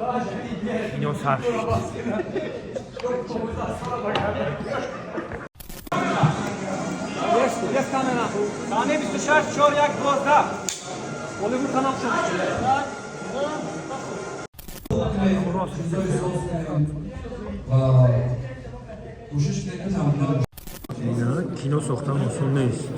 Кино сар шуд. Есть камера. Саҳнаи 26, 4, 1, 12. Болливуд канал шуд. Ва кӯшиш мекунам. Кино сохтан осон нест.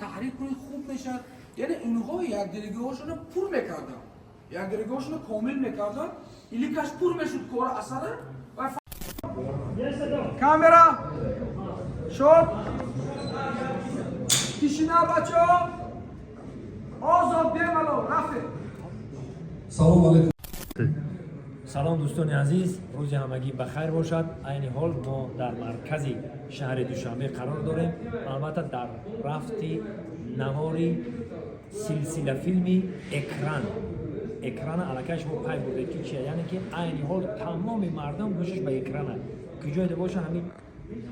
Таҳрик кунед, хуб мешавад. Яъне инҳо якдилгиҳошонро пур мекарданд, якдилгиҳошонро комил мекарданд, иликаш пур мешуд кора асара ва Камера. Шот. Тишина, бачаҳо. Озод, бемалол, рафтем. Салом алейкум. Салом, дӯстони азиз, рӯзи ҳамагӣ ба хайр бошад. Айни ҳол мо дар маркази шаҳри Душанбе қарор дорем, албатта дар рафти навори силсилафилми «Экран». Экрана аллакай шумо пай бурдед, ки чия, яъне ки айни ҳол тамоми мардум гӯшаш ба экрана, куҷое боша, ҳамин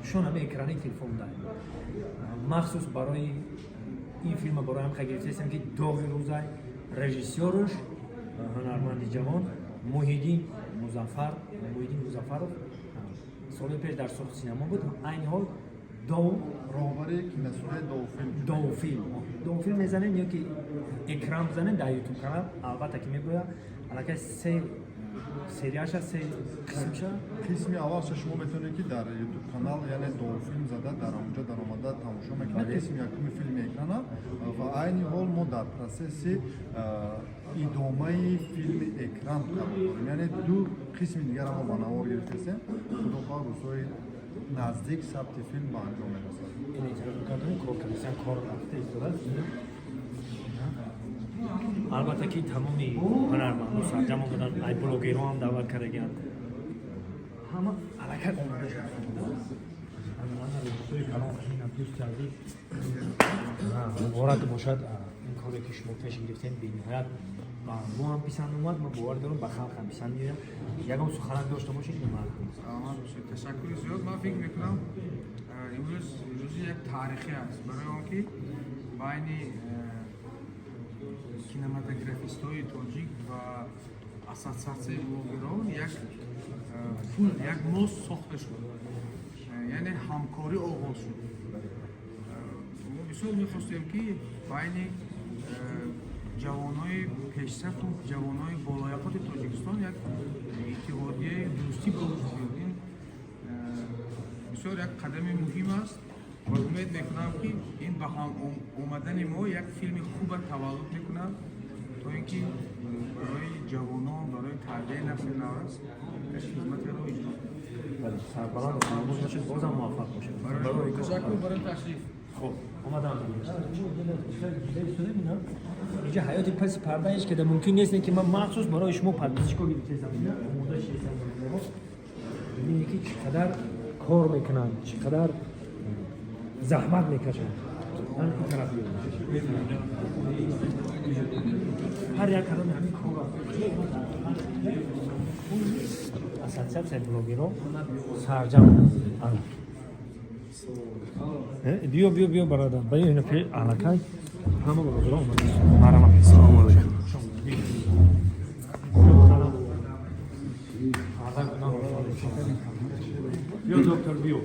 шон ҳамин экрани телефон да. Махсус барои ин филма барои ҳам гирифтаистем, ки доғи рӯзай, режиссёрш ҳунарманди ҷавон Муҳиддин Музаффар, Муҳиддин Музаффаров, соли пеш дар Суғд синемо буд, айни ҳол дов Роҳбари киностудияи «Довфилм». Довфилм, Довфилм мезанем ё ки «Экран» бизанем дар Ютуб канал, албатта ки мегӯяд, аллакай се серияша, се қисмша. Қисми аввалша шумо метавонед, ки дар Ютуб канал, яъне «Довфилм» зада, дар онҷо даромада тамошо мекунед қисми якуми филми «Экрана». Ва айни ҳол мо дар процесси идомаи филми «Экран» қарор дорем, яъне ду қисми дигара мо ба навор гирифтастем. Худо хоҳад, рӯзҳои наздик сабти филм ба анҷом мерасад. Ин эътироз мекардем, кор кардасан, кор рафта истодааст. Албатта ки тамоми ҳунармандо сарҷам омадан, ай блогерҳо ҳам даъват кардагианд, ҳама аллакай омода шуд. Дӯсти азиз, муборак бошад ин коре, ки шумо пеш гирифтем. Бениҳоят ба мо ҳам писанд омад, ма бовар дорам, ба халқ ҳам писанд меояд. Ягон суханак дошта бошед, ма. Саломат бошед, ташаккури зиёд. Ман фикр мекунам, имрӯз рӯзи як таърихӣ аст, барои он ки байни кинематографистои тоҷик ва ассотсиатсияи блогерон як пул, як мост сохта шуд, яъне ҳамкорӣ оғоз шуд. Мо бисёр мехостем, ки байни ҷавонои пешсафу ҷавонои болояқоти Тоҷикистон як иттиҳодияи дӯстӣ ба вуҷуд биёд. Ин бисёр як қадами муҳим аст ва умед мекунам, ки ин ба ҳам омадани мо як филми хуба таваллуд мекунад, то ин ки барои ҷавонон, барои тарбияи насли наврас як хизматеро иҷро кунад. Сарбаланд, саломат бошед, бозам муваффақ бошед. Ташаккур барои ташриф. Хуб, омадам. Инҷа ҳаёти паси парда ҳеч када мумкин нест, ки ман махсус барои шумо подписчико гирифтаистам, омода шидастам. Бибинед, ки чӣ қадар кор мекунанд, чӣ қадар заҳмат мекашанд. Ман ин тараф биём. Ҳар як кадоми ҳамин кор ассотсиатсияи блогерон сарҷам. Биё, биё, биё, бародар, биё. Ина пе аллакай ҳама блогерон омада. Марҳамат. Салому алейкум. Салом. Биё, доктор, биё.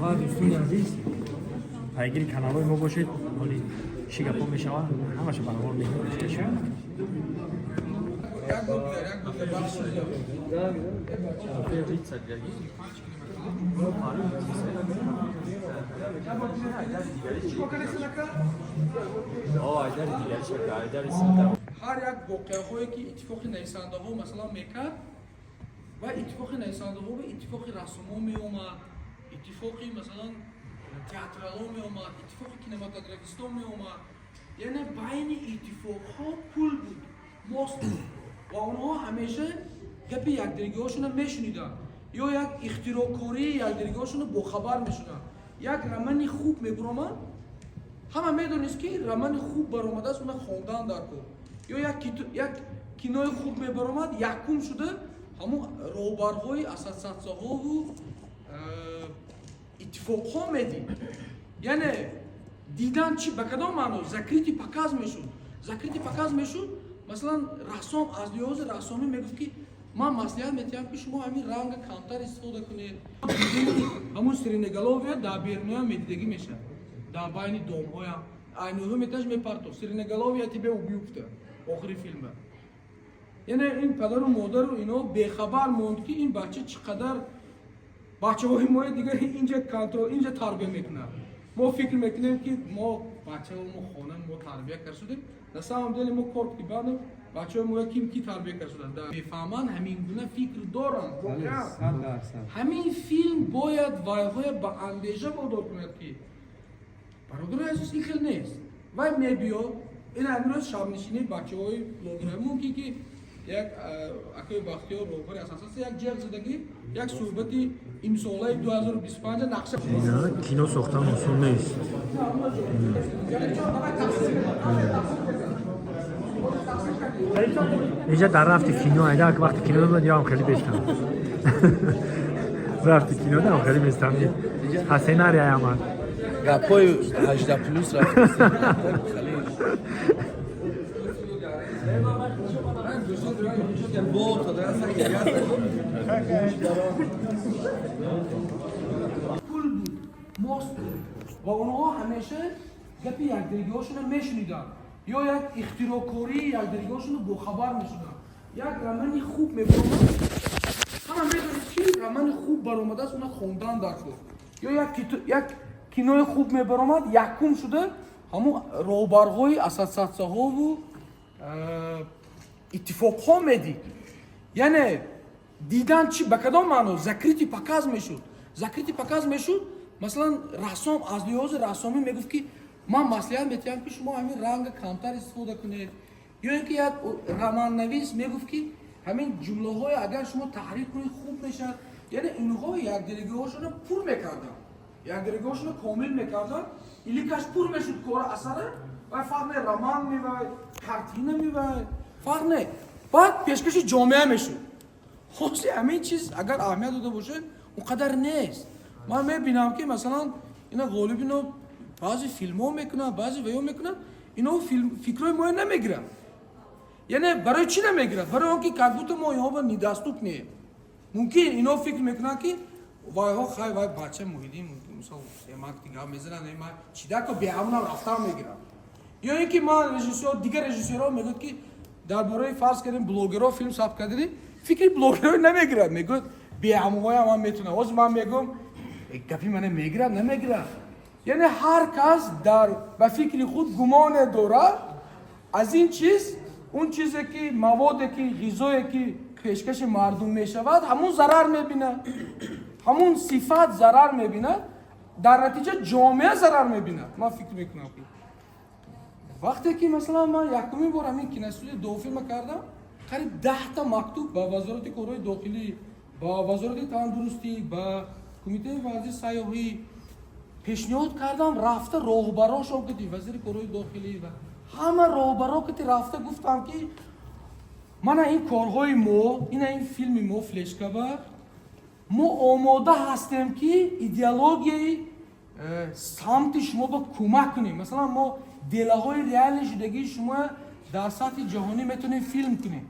Ва дӯстони азиз, пайгири каналҳои мо бошед. Ҳоли чӣ гапҳо мешаванд, ҳамаша баровар мекунем. Як бор дигар, як бор дигар, бахши зиёд. Чикор кардеси, нака? Ҳар як воқеаҳое, ки иттифоқи нависандаҳо, масалан, мекард, ва иттифоқи нависандаҳо ва иттифоқи рассомон меомад, иттифоқи, масалан, театралон меомад, иттифоқи кинематографистон меомад, яъне байни иттифоқҳо пул буд, мост буд ва онҳо ҳамеша гапи якдилгиҳошонро мешуниданд ё як ихтироъкории якдилгиҳошонро бохабар мешуданд. Як романи хуб мебуромад, ҳама медонист, ки романи хуб баромадааст, уна хондан дар кор, ё як кинои хуб мебаромад, якум шуда ҳамун роҳбарҳои ассотсиатсияҳову. Иттифоқҳо медид, яъне дидан чи, ба кадом маъно закрытый показ мешуд. Закрытый показ мешуд. Масалан, рассом аз лиҳози рассомӣ мегуфт, ки ман маслиҳат метиҳам, ки шумо ҳамин ранга камтар истифода кунед. Ҳамун сиреноголовый дар беруноям медидагӣ мешавад, дар байни домҳоям айнуҳо меташ мепартов, «Сиреноголовый, я тебя убью» гуфта охири филма. Яъне ин падару модару ино бехабар монд, ки ин бача чӣ қадар бачаҳои мои дигар инҷа контроль, инҷа тарбия мекунад. Мо фикр мекунем, ки мо бачаҳо, мо хона, мо тарбия карда шудем. На самом деле мо кор бандем, бачаҳои моя ким ки тарбия карда шуданд, мефаҳманд, ҳамин гуна фикр доранд. Воқеан ҳамин филм бояд вайҳоя ба андеша водор кунад, ки бародарои азиз, ин хел нест. Вай мебиёд, ин амрӯз шабнишинии бачаҳои блогерҳо мумкин, ки як акои Бахтиёр, роҳбари ассотсиатсия, як ҷеғ задагӣ, як суҳбати имсолаи 2025 нақша. Кино сохтан осон нест. Инҷа дар рафти кино айда, вақти кино мемад, ёам хеле бештам рафти кино дам, хеле бештам ха сценарий омад. Гапҳои 18 плюс рафт. Хеле. Пул буд, мост буд ва онҳо ҳамеша гапи якдигарҳошонро мешуниданд ё як ихтироъкории якдигарҳошонро бохабар мешуданд. Як романи хуб мебаромад, ҳама медонист, ки романи хуб баромадааст, она хондан дар кор. Ё як кинои хуб мебаромад, якум шуда ҳамун роҳбарҳои ассотсиатсияҳову иттифоқҳо медид. Яъне дидан чи, ба кадом маъно закрытый показ мешуд. Закрытый показ мешуд. Масалан, рассом аз лиҳози рассомӣ мегуфт, ки ман маслиҳат метиҳам, ки шумо ҳамин ранга камтар истифода кунед. Ё ин ки як романнавис мегуфт, ки ҳамин ҷумлаҳое агар шумо таҳрир кунед, хуб мешавад. Яъне инҳо якдигарҳошонро пур мекарданд, якдигарҳошонро комил мекарданд, иликаш пур мешуд кора, асара. Вай фарқ не, роман мевай, картина мевай, фарқ не, баъд пешкаши ҷомеа мешуд. Хоси ҳамин чиз агар аҳамият дода бошед, он қадар нест. Ман мебинам, ки масалан ина Ғолиб, ино баъзе филмҳо мекунанд, баъзе ваё мекунанд, ино фикрҳои моя намегиранд. Яъне барои чӣ намегирад? Барои он ки как будто мо инҳо ба недоступные. Мумкин ино фикр мекунанд, ки вайҳо хай, вай бача Муҳиддин, мисол, эмак дигар мезананд, ма чидако беҳамунам рафтан мегирам. Ё ин ки ман режиссёр, дигар режиссёрҳо мегӯяд, ки дар бораи, фарз кардем, блогерҳо филм сабт кардем, фикри блогерҳо намегирад, мегӯяд, беҳамуҳоям ман метунам. Ҳозир ман мегӯям, гапи мана мегирад, намегирад. Яъне ҳар кас дар ба фикри худ гумоне дорад. Аз ин чиз, он чизе ки маводе ки ғизое ки пешкаши мардум мешавад, ҳамун зарар мебинад, ҳамун сифат зарар мебинад, дар натиҷа ҷомеа зарар мебинад. Ман фикр мекунам, ки вақте ки масалан ман якумин бор ҳамин киностудия Дофилма кардам, қариб 10-та мактуб ба Вазорати корҳои дохилӣ, ба Вазорати тандурустӣ, ба Кумитаи варзиш сайёҳӣ пешниҳод кардам. Рафта роҳбарошон кити, вазири корҳои дохилӣ ва ҳама роҳбаро кити рафта гуфтам, ки мана ин корҳои мо, ина ин филми мо флешкаба, мо омода ҳастем, ки идеологияи самти шумо ба кӯмак кунем. Масалан, мо делаҳои реальный шудагии шумо дар сатҳи ҷаҳонӣ метавонем филм кунем.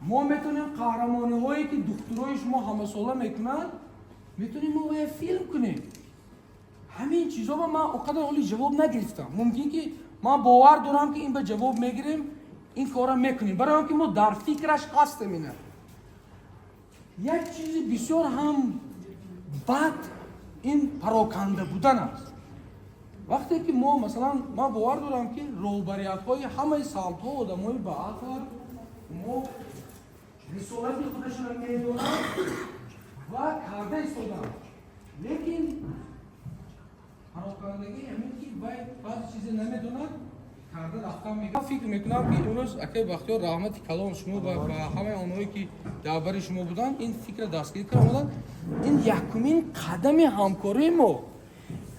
Мо метавонем қаҳрамониҳое ки духтурои шумо ҳамасола мекунанд, метавонем мо вая филм кунем. Ҳамин чизҳо ман он қадар ҳоли ҷавоб нагирифтам. Мумкин ки ман бовар дорам, ки ин ба ҷавоб мегирем, ин корро мекунем, барои он ки мо дар фикраш ҳастем. Ина як чизи бисёр ҳам бад ин пароканда будан аст. Вақте ки мо, масалан, ман бовар дорам, ки роҳбариятҳои ҳамаи самтҳо одамои баақл, мо рисолати худашонро медонанд ва карда истоданд, лекин парокандагӣ ҳамин ки вай баъзе чизе намедонад, карда рафтан мегирад. Фикр мекунам, ки имрӯз, акаи Бахтиёр, раҳмати калон шумо ва ба ҳамаи онҳое ки дар бари шумо буданд, ин фикра дастгирӣ карда омаданд. Ин якумин қадами ҳамкории мо.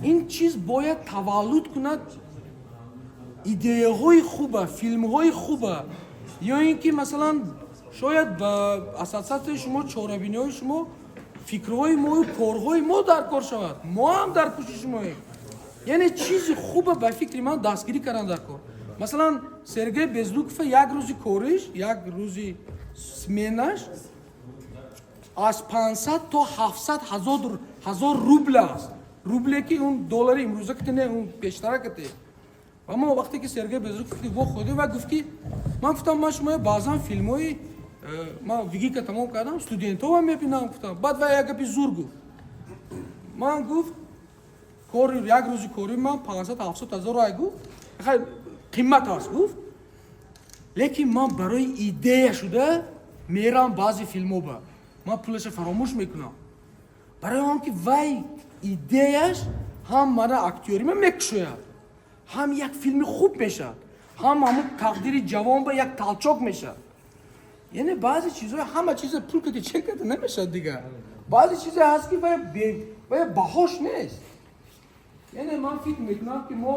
Ин чиз бояд таваллуд кунад идеяҳои хуба, филмҳои хуба. Ё ин ки масалан шояд ба ассотсиатсияи шумо, чорабиниҳои шумо. Фикрҳои мою корҳои мо дар кор шавад, мо ҳам дар пушти шумоем. Яъне чизи хуба ба фикри ман дастгирӣ кардан дар кор. Масалан, Сергей Безрукова як рӯзи кориш, як рӯзи сменаш аз 500 то 700 ҳазор рубл аст. Рубле ки он доллари имрӯза ките не, он пештара ките. Ва мо вақте ки Сергей Безруков вохӯрдем ва гуфт ки ман гуфтам, ман шумо баъзан филмҳои ман ВГИКа тамом кардам, студентҳоам мебинам, гуфтам. Баъд вай як гапи зур гуфт. Ман гуфт, кори як рӯзи кори ман 500 700 ҳазор рай гуфт, хай қимат аст гуфт, лекин ман барои идея шуда мерам баъзе филмҳо ба ман пулаша фаромӯш мекунам, барои он ки вай идеяш ҳам мана актёрима мекушояд, ҳам як филми хуб мешавад, ҳам ҳамун тақдири ҷавон ба як толчок мешавад. Яъне баъзе чизҳои ҳама чиза пул кати чек карда намешавад дигар. Баъзе чизе ҳаст ки вай баҳош нест. Яъне ман фикр мекунам ки мо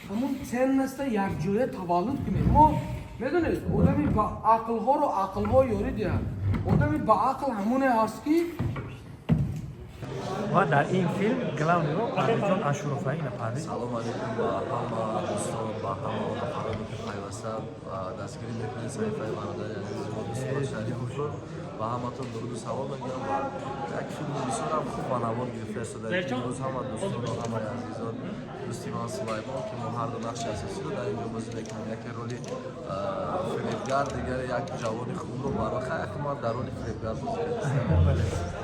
ҳамун ценность а якҷоя таваллуд кунем. Мо медонед, одами ба ақлҳоро ақлҳо ёрӣ диҳад. Одами ба ақл ҳамоне ҳаст ки Ва дар ин филм главный рол Парвизҷон Ашуров ина Парвиз. Салом алейкум ба ҳама дӯстон, ба ҳама он нафароне ки пайваста дастгирӣ мекунед саҳифаи бародари азизи мо Дӯстмон Шариповро. Ба ҳаматон дуруду салом мегӯям ва як филми бисёрам хуб ба навор гирифта шуда. Имрӯз ҳама дӯстону ҳамаи азизон, дӯсти ман Сулаймон, ки мо ҳарду нақши асосиро дар инҷо бозӣ мекунем, яке роли фиребгар, дигаре як ҷавони хубро барои хайр, ман дар роли фиребгар бозӣ кардам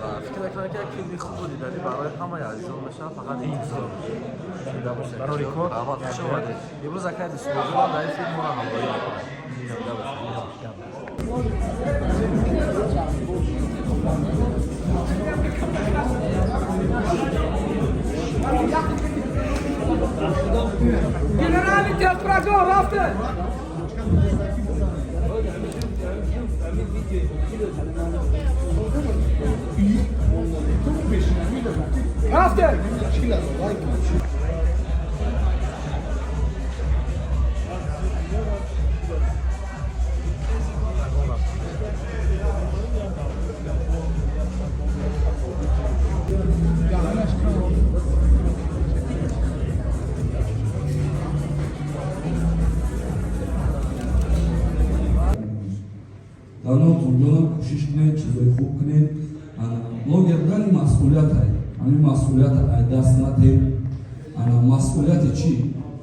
ва фикр мекунам ки як филми хубу диданӣ барои ҳамаи азизон мешавад. Фақат интизор бошед. Барори кор. Раҳмат, хуш омадед. Имрӯз акай Дӯстмонҷонам дар ин филм моро ҳамроҳӣ мекунад. Зинда бошед. Генеральный телпрогон рафте. Рафте. Танҳо тунҷонам кӯшиш кунед, чизои хуб кунед. Блогер будани масъулият ай, ҳамин масъулията ай даст натем. Ана масъулияти чӣ?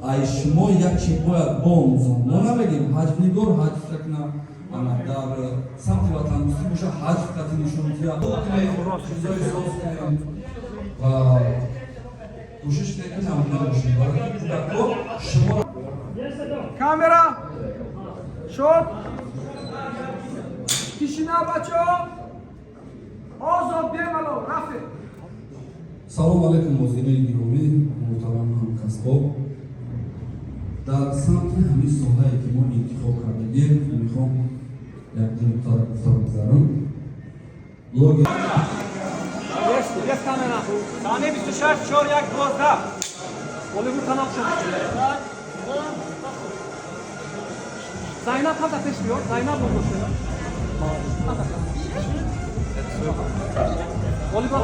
Ай шумо як чи бояд боомӯзам. Мо намегем ҳаҷвнигор ҳаҷв кунад, ана дар самти ватандӯстӣ боша, ҳаҷв қати нишон диҳад. Чизои соз кунед ва кӯшиш кунед ки намуна бошед барои кӯдакҳо шумо. Камера. Шот. Тишина, бачаҳо. Озод, бемалол, рафте. Салом алейкум, ҳозирини гиромӣ, муҳтарам ҳамкасбо. Дар самти ҳамин соҳае ки мо интихоб кардагем, мехоҳам як ду нуктаро гуфта бигзарам. Блоги Есть камера. Саҳнаи 26, 4, 1, 12. Болливуд канал шуд. Зайнаб хата пеш биёр. Зайнаб бошед. Волейбол.